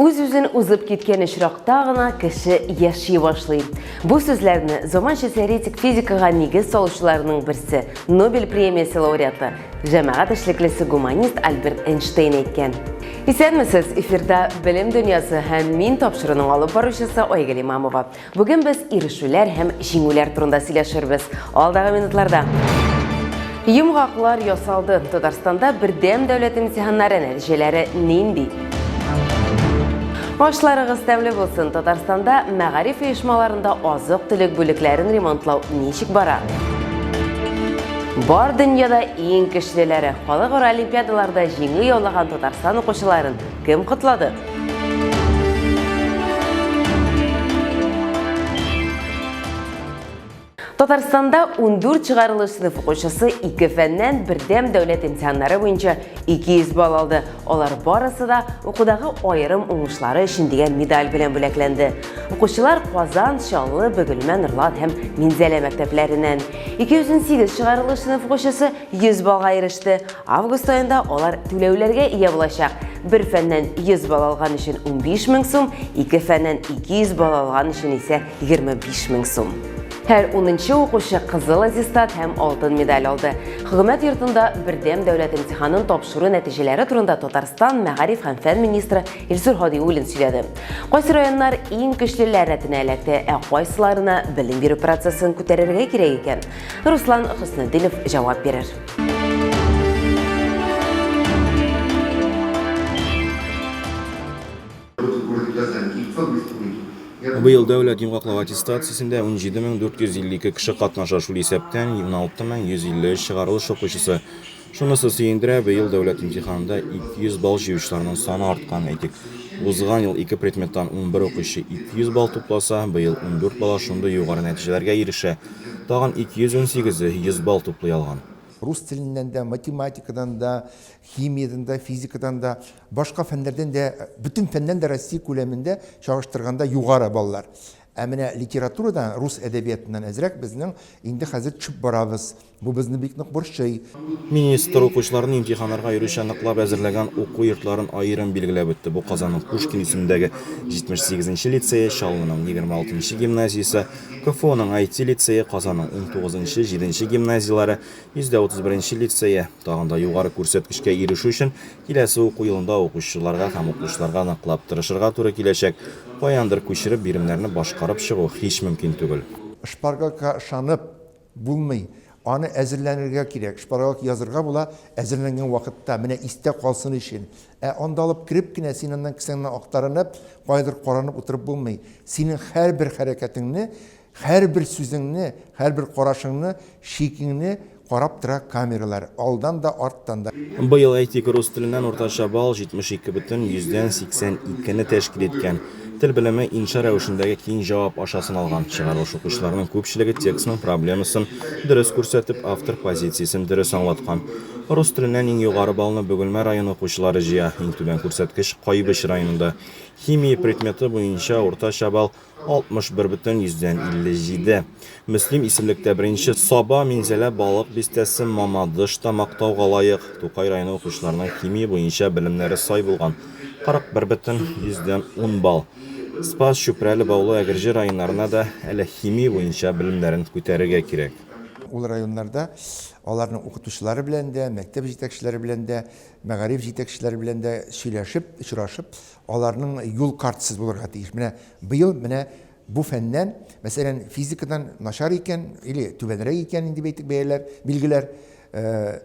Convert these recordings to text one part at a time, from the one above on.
Үз-үзен узып киткән очракта гына кеше яши башлый. Бу сүзләрне заманча теоретик физикага нигез салучыларның берсе, Нобель премиясе лауреаты, җәмәгать эшлеклесе гуманист Альберт Эйнштейн әйткән. Исәнмесез, эфирда Белем дөньясы һәм мин тапшыруның алып баручысы Айгөл Имамова. Бүген без ирешүләр һәм җиңүләр турында сөйләшербез. Алдагы минутларда. Йомгаклар ясалды. Татарстанда бердәм дәүләт имтиханнары нәтиҗәләре нинди? Ашларыгыз тәмле булсын. Татарстанда мәгариф оешмаларында азык-төлек бүлекләрен ремонтлау ничек бара? Бар дөньяда иң көчлеләре. Халыкара олимпиадаларда җиңү яулаган Татарстан укучыларын кем котлады? Татарстанда 14 чыгарылыш сыйныф укучысы ике фәннән бердәм дәүләт имтиханнары буенча 200 балл алды. Алар барысы да укудагы аерым уңышлары өчен дигән медаль белән бүләкләнде. Укучылар Казан, Чаллы, Бөгелмә, Нурлат һәм Минзәлә мәктәпләреннән. 218 чыгарылыш сыйныф укучысы 100 баллга иреште. Август аенда алар түләүләргә ия булачак. Бер фәннән 100 балл алган өчен 15 мең сум, ике фәннән 200 балл алган өчен исә 25 мең сум. Һәр унынчы укучы кызыл аттестат һәм алтын медаль алды. Хөкүмәт йортында бердәм дәүләт имтиханын тапшыру нәтиҗәләре турында Татарстан мәгариф һәм фән министры Илсур Һадиуллин сөйләде. Кайсы районнар иң көчлеләр рәтенә эләкте, ә кайсыларына белем бирү процессын күтәрергә кирәк икән? Руслан Хөснетдинов җавап бирер. Быел дәүләт йомгаклау аттестациясендә 17452 кеше катнаша, шул исәптән 16153 чыгарылыш укучысы. Шунысы сөендерә, быел дәүләт имтиханында 200 балл җыючыларның саны арткан. Әйтик, узган ел ике предметтан 11 укучы 200 балл тупласа, быел 14 бала шундый югары нәтиҗәләргә ирешә. Тагын 218-е 100 балл туплый алган. Рус теленнән дә, математикадан да, химиядән дә, физикадан да, башка фәннәрдән дә, бөтен фәннән дә Россия күләмендә чагыштырганда югары баллар. Ә менә литературадан, рус әдәбиятыннан әзрәк безнең инде хәзер төшеп барабыз. Бу безне бик нык борчый. Министр укучыларны имтиханнарга аеруча ныклап әзерләгән уку йортларын аерым билгеләп үтте. Бу Казанның Пушкин исемендәге 78 нче лицее, Чаллының 26 нчы гимназиясе, КФУның IT лицее, Казанның унтугызынчы, җиденче гимназияләре, 131 нче лицее. Тагын да югары күрсәткечкә ирешү өчен киләсе уку елында укучыларга һәм укытучыларга ныклап тырышырга туры киләчәк. Каяндыр күчереп биремнәрне башкарып чыгу һич мөмкин түгел. Шпаргалка ышанып булмый. Аны әзерләнергә кирәк. Шпаргалка язырга була әзерләнгән вакытта, менә истә калсын өчен. Ә анда алып кереп кенә син аннан кесәңнән актарынып, каядыр каранып утырып булмый. Синең һәрбер хәрәкәтеңне, һәрбер сүзеңне, һәрбер карашыңны, шикеңне карап тора камералар, алдан да, арттан да. Быел, әйтик, рус теленнән уртача балл 72,82 не тәшкил иткән. Тел белеме инша рәвешендәге киң җавап аша сыналган. Чыгарылыш укучыларының күпчелеге текстның проблемасын дөрес күрсәтеп, автор позициясен дөрес аңлаткан. Рус теленнән иң югары баллны Бөгелмә районы укучылары җыя, иң түбән күрсәткеч, Кайбыч районында. Химия предметы буенча уртача балл, 61,57. Мөслим исемлектә беренче. Саба, Минзәлә, Балык Бистәсе, Мамадыш та мактауга лаек. Тукай районы укучыларының химия буенча белемнәре сай булган, 41,10 балл. Спас, Чүпрәле, Баулы, Әгерҗе районнарына да әле химия буенча белемнәрен күтәрергә кирәк. Ул районнарда аларның укытучылары белән дә, мәктәп җитәкчеләре белән дә, мәгариф җитәкчеләре белән дә сөйләшеп, очрашып, Аларның юл картасы булырга тиеш. Менә быел менә бу фәннән, мәсәлән, физикадан начар икән или түбәнрәк икән инде әйтик бәяләр, билгеләр, э,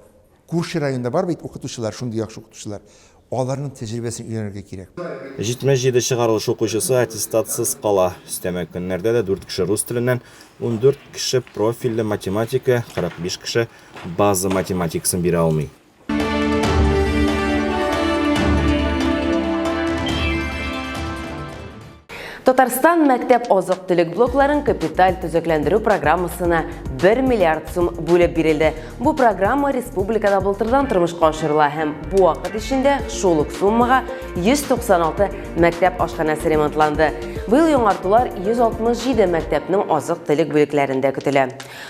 күрше районда бар бит укытучылар, шундый яхшы укытучылар. Аларның тәҗрибәсен өйрәнергә кирәк. 77 чыгарылыш укучысы аттестатсыз кала. Өстәмә көннәрдә дә дүрт кеше рус теленнән, 14 кеше профильле математика, 45 кеше база математикасын бирә алмый. Татарстан мәктәп азык-төлек блокларын капиталь төзекләндерү программасына 1 миллиард сум бүлеп бирелде. Бу программа республикада былтырдан тормышка ашырыла һәм бу вакыт эчендә шул ук суммага 196 мәктәп ашханәсе ремонтланды. Быел яңартулар 167 мәктәпнең азык-төлек бүлекләрендә көтелә.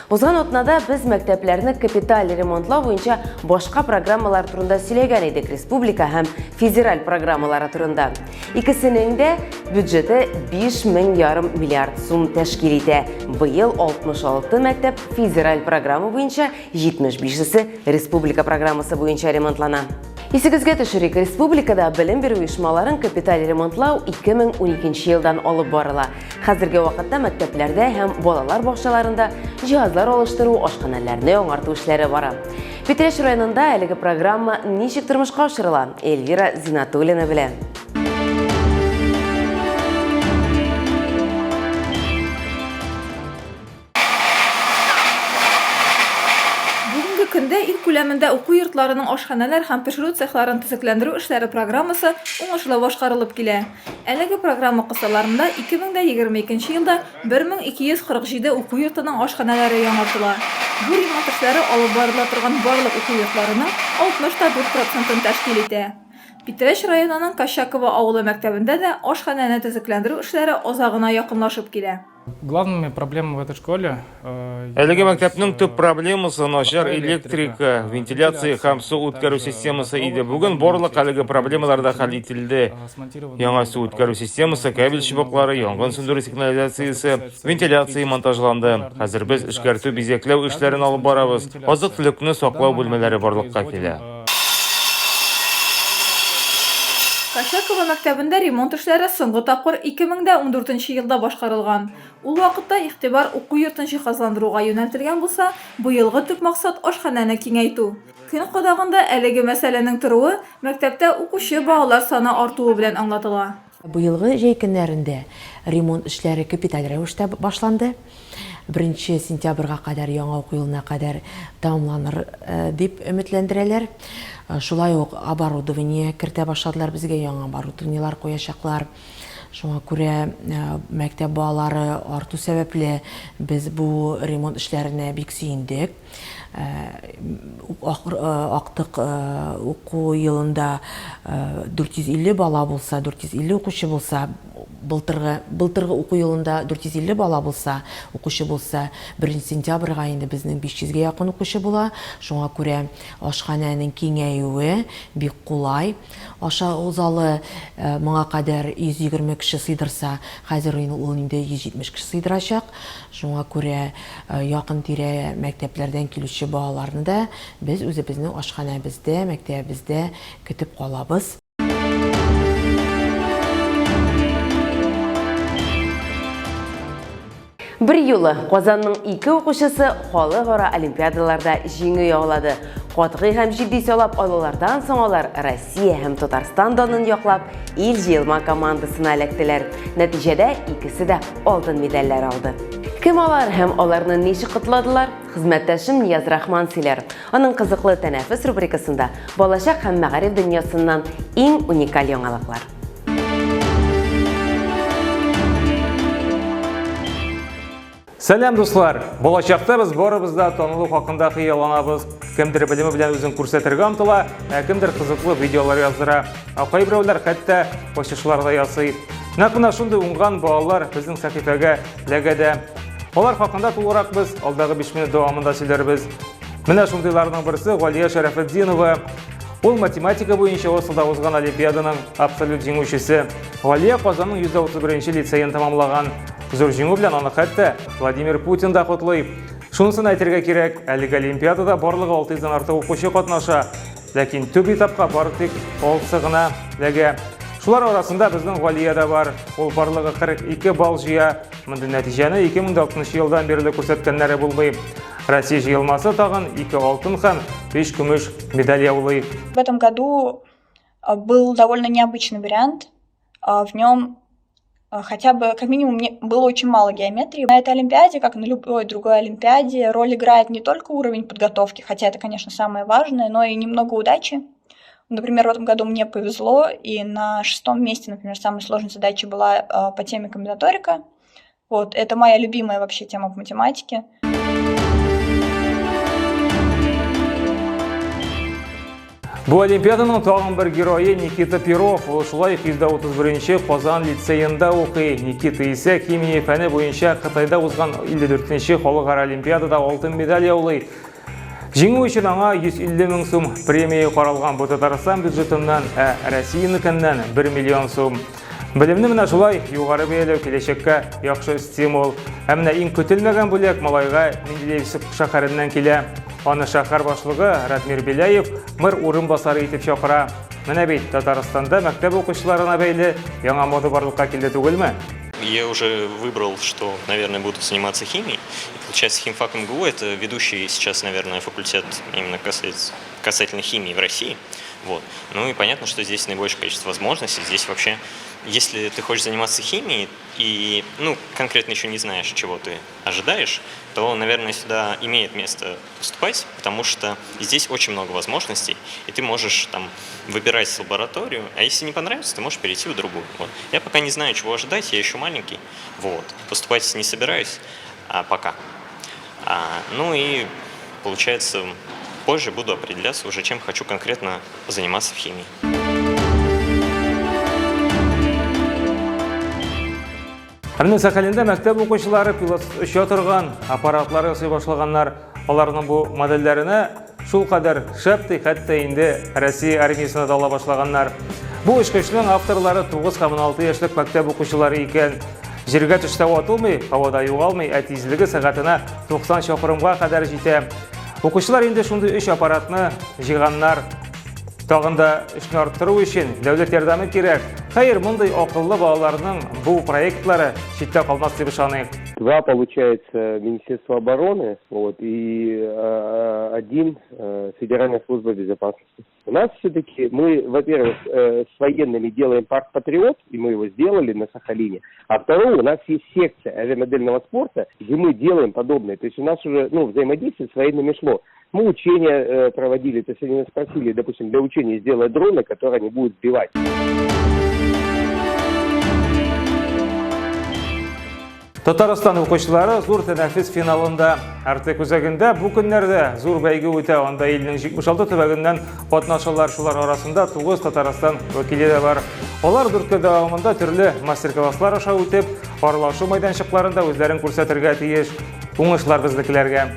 Узган атнада без мәктәпләрне капиталь ремонтлау буенча башка программалар турында сөйләгән идек, республика һәм федераль программалары турында. Икесенең дә бюджеты 5 мең миллиард сум тәшкил итә. Быел 66 мәктәп федераль программа буенча, 75-се республика программасы буенча ремонтлана. Исегезгә төшерик, республикада белем бирү оешмаларын капиталь ремонтлау 2012 елдан алып барыла. Хәзерге вакытта мәктәпләрдә һәм балалар бакчаларында җиһазлар алыштыру, ашханәләрне яңарту эшләре бара. Питрәч районында әлеге программа ничек тормышка ашырыла, Эльвира Зинатуллина белә. Бүгенге көндә ил күләмендә уку йортларының ашханәләр һәм пешерү цехларын төзекләндерү эшләре программасы уңышлы башкарылып килә. Әлеге программа кысаларында 2022 елда 1247 уку йортының ашханәләре яңартыла. Бу ремонт эшләре алып барыла торган барлык уку йортларының 64 процентын тәшкил итә. Питрәч районының Кощаково авылы мәктәбендә дә ашханәне төзекләндерү эшләре азагына якынлашып килә. Главными проблемами в этой школе э, Әлеге мәктәпнең төп проблемасы начар электрика, вентиляция һәм су үткәрү системасы иде. Бүген барлык әлеге проблемалар да хәл ителде. Яңа су үткәрү системасы, кабель чыбыклары, янгын сүндерү сигнализациясе, вентиляция монтажланды. Хәзер без эшкәртү, бизәкләү эшләрен алып барабыз. Азык-төлекне саклау бүлмәләре барлыкка килә. Кощаково мәктәбендә ремонт эшләре соңгы тапкыр 2014 елда башкарылган. Ул вакытта игътибар уку йортын җиһазландыруга юнәлтелгән булса, быелгы төп максат, ашханәне киңәйтү. Көн кадагында әлеге мәсьәләнең торуы мәктәптә укучы балалар саны артуы белән аңлатыла. Быелгы җәй көннәрендә ремонт эшләре капиталь рәвештә башланды. Беренче сентябрьгә кадәр, яңа уку елына кадәр тәмамланыр дип өметләндерәләр. Шулай ук оборудование кертә башладылар безгә, яңа оборудованиеләр куячаклар. Шуңа күрә мәктәп балалары арту сәбәпле без бу ремонт эшләренә бик сөендек. Актык уку елында 450 бала булса, 450 укучы булса, былтыргы, былтыргы уку елында 450 бала булса, укучы булса, 1 сентябрьгә инде безнең 500гә якын укучы була. Шуңа күрә ашханәнең киңәюе бик кулай. Ашау залы моңа кадәр 120 кеше сыйдырса, хәзер ул инде 170 кеше сыйдырачак. Шуңа күрә якын-тирә мәктәпләрдән килүче балаларны да без үзебезнең ашханәбездә, мәктәбебездә көтеп калабыз. Берьюлы Казанның ике укучысы халыкара олимпиадаларда җиңү яулады. Катгый һәм җитди сайлап алулардан соң алар Россия һәм Татарстан данын яклап, ил җыелма командасына эләктеләр. Нәтиҗәдә икесе дә алтын медальләр алды. Кем алар һәм аларны ничек котладылар? Хезмәттәшем Нияз Рахман сөйләр. Аның кызыклы тәнәфес рубрикасында балачак һәм мәгариф дөньясыннан иң уникаль яңалыклар. Сәлам, дуслар! Балачакта без барыбыз да танылу хакында хыялланабыз. Кемдер белеме белән үзен күрсәтергә омтыла, ә кемдер кызыклы видеолар яздыра. Ә кайберәүләр хәтта ачышлар да ясый. Нәкъ менә шундый уңган балалар безнең сәхифәгә эләгә дә. Алар хакында тулырак без алдагы 5 минут дәвамында сөйләрбез. Менә шундыйларның берсе Галия Шәрәфетдинова. Ул математика буенча Ослода узган олимпиаданың абсолют җиңүчесе. Галия Казанның 131 лицеен тәмамлаган. Зур җиңү белән аны хәтта Владимир Путин да котлый. Шунысын әйтергә кирәк, әлеге олимпиадада барлыгы 600 дән артык укучы катнаша. Ләкин төп этапка бары тик 6 гына эләгә. Шулар арасында безнең Галия дә бар. Ул барлыгы 42 балл җыя. Мондый нәтиҗәне 2006 елдан бирле күрсәткәннәре булмый. Россия җыелмасы тагын 2 алтын һәм 5 көмеш медаль яулый. В этом году был довольно необычный вариант. В нем хотя бы, как минимум, мне было очень мало геометрии. На этой Олимпиаде, как на любой другой Олимпиаде, роль играет не только уровень подготовки, хотя это, конечно, самое важное, но и немного удачи. Например, в этом году мне повезло, и на шестом месте, например, самой сложной задача была по теме комбинаторика. Вот, это моя любимая вообще тема в математике. Бу олимпиаданың тагын бер герое Никита Перов. Ул шулай ук 131 нче Казан лицеенда укый. Никита исә химия фәне буенча Кытайда узган 54 нче халыкара олимпиадада алтын медаль яулый. Җиңү өчен аңа 150 мең сум премия каралган бу Татарстан бюджетыннан, ә Россиянекеннән 1 миллион сум. Белемне менә шулай югары бәяләү киләчәккә яхшы стимул. Ә менә иң көтелмәгән бүләк малайга Менделеевск шәһәреннән килә. Аны шәһәр башлыгы Радмир Беляев мэр урынбасары итеп чакыра. Менә бит Татарстанда мәктәп укучыларына бәйле яңа мода барлыкка килде түгелме? Я уже выбрал, что, наверное, буду заниматься химией. И получается, химфак МГУ – это ведущий сейчас, наверное, факультет именно касается, касательно химии в России. Вот. Ну и понятно, что здесь наибольшее количество возможностей. Здесь вообще, если ты хочешь заниматься химией и, ну, конкретно еще не знаешь, чего ты ожидаешь, то, наверное, сюда имеет место поступать, потому что здесь очень много возможностей, и ты можешь там выбирать лабораторию, а если не понравится, ты можешь перейти в другую. Вот. Я пока не знаю, чего ожидать, я еще маленький, вот. Поступать не собираюсь а, пока. А, ну и получается, позже буду определяться уже, чем хочу конкретно заниматься в химии. Ә менә Сахалинда мәктәп укучылары пилотсыз оча торган аппаратлар ясый башлаганнар. Аларның бу модельләренә шул кадәр шәп ди, хәтта инде Россия армиясенә дә ала башлаганнар. Бу очкычның авторлары 9 һәм 16 яшьлек мәктәп укучылары икән. Җиргә төшсә ватылмый, һавада югалмый, ә тизлеге сәгатенә 90 чакрымга кадәр җитә. Укучылар инде шундый өч аппаратны җыйганнар. Тагын да эшне арттыру өчен дәүләт ярдәме кирәк. Хәер, мондый акыллы балаларның бу проектлары читтә калмас дип ышаныйк. Два, получается, Министерство обороны, вот, и один Федеральная служба безопасности. У нас все-таки, мы, во-первых, с военными делаем парк «Патриот», и мы его сделали на Сахалине, а второе, у нас есть секция авиамодельного спорта, где мы делаем подобное. То есть у нас уже, ну, взаимодействие с военными шло. Мы учения проводили, то есть они нас просили, допустим, для учения сделать дроны, которые они будут сбивать. Татарстан укучылары зур тәнәфес финалында. Артек үзәгендә бу көннәрдә зур бәйге үтә. Анда илнең 76 төбәгеннән катнашалар. Шулар арасында 9 Татарстан вәкиле дә бар. Алар 4 көн дәвамында төрле мастер-класслар аша үтеп, аралашу мәйданчыкларында үзләрен күрсәтергә тиеш. Уңышлар безнекеләргә.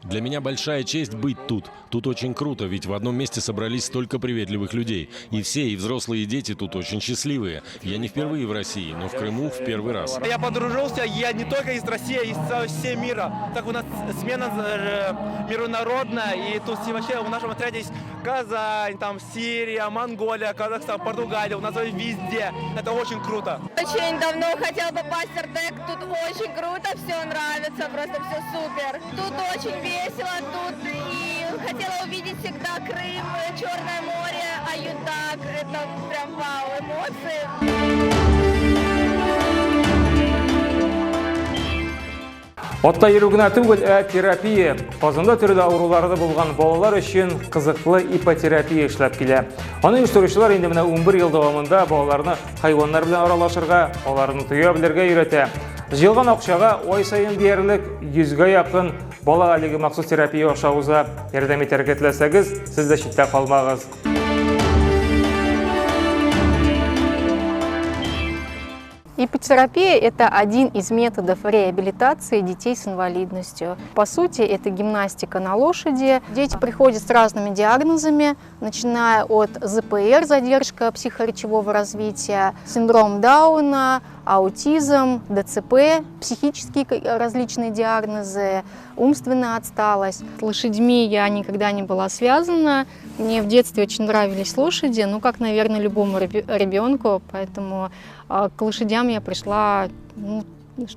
Для меня большая честь быть тут. Тут очень круто, ведь в одном месте собрались столько приветливых людей. И все, и взрослые, и дети тут очень счастливые. Я не впервые в России, но в Крыму в первый раз. Я подружился, я не только из России, а из всего мира. Так у нас смена международная, и тут вообще в нашем отряде есть Казань, там Сирия, Монголия, Казахстан, Португалия, у нас везде. Это очень круто. Очень давно хотела попасть в Артек, тут очень круто, все нравится, просто все супер. Тут очень весело, тут и хотела увидеть всегда Крым, Черное море, Аюдаг, это прям вау, эмоции. Атта йөрү генә түгел, ә терапия. Казанда төрле авырулары булган балалар өчен кызыклы ипотерапия эшләп килә. Аны оештыручылар инде менә 11 ел дәвамында балаларны хайваннар белән аралашырга, аларны тоя белергә өйрәтә. Җыелган акчага ай саен диярлек 100гә якын бала әлеге махсус терапия аша уза. Ярдәм итәргә теләсәгез, сез дә читтә калмагыз. Иппотерапия – это один из методов реабилитации детей с инвалидностью. По сути, это гимнастика на лошади. Дети приходят с разными диагнозами, начиная от ЗПР, задержка психоречевого развития, синдром Дауна, аутизм, ДЦП, психические различные диагнозы, умственная отсталость. С лошадьми я никогда не была связана. Мне в детстве очень нравились лошади, ну, как, наверное, любому ребенку, поэтому к лошадям я пришла, ну,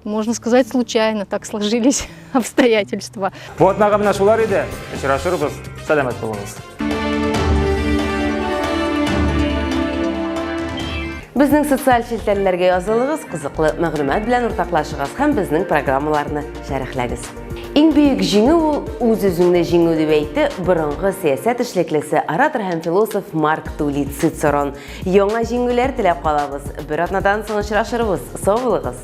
можно сказать, случайно, так сложились обстоятельства. Бу атнага менә шулар иде. Очрашырбыз. Сәламәт булыгыз. Безнең социаль челтәрләргә язылыгыз, кызыклы мәгълүмат белән уртаклашыгыз һәм безнең программаларны шәрехләгез. Иң бөек җиңү ул үз-үзеңне җиңү дип әйтте борынгы сәясәт эшлеклесе, оратор һәм философ Марк Тулий Цицерон. Яңа җиңүләр теләп калабыз. Бер атнадан соң очрашырбыз. Сау булыгыз.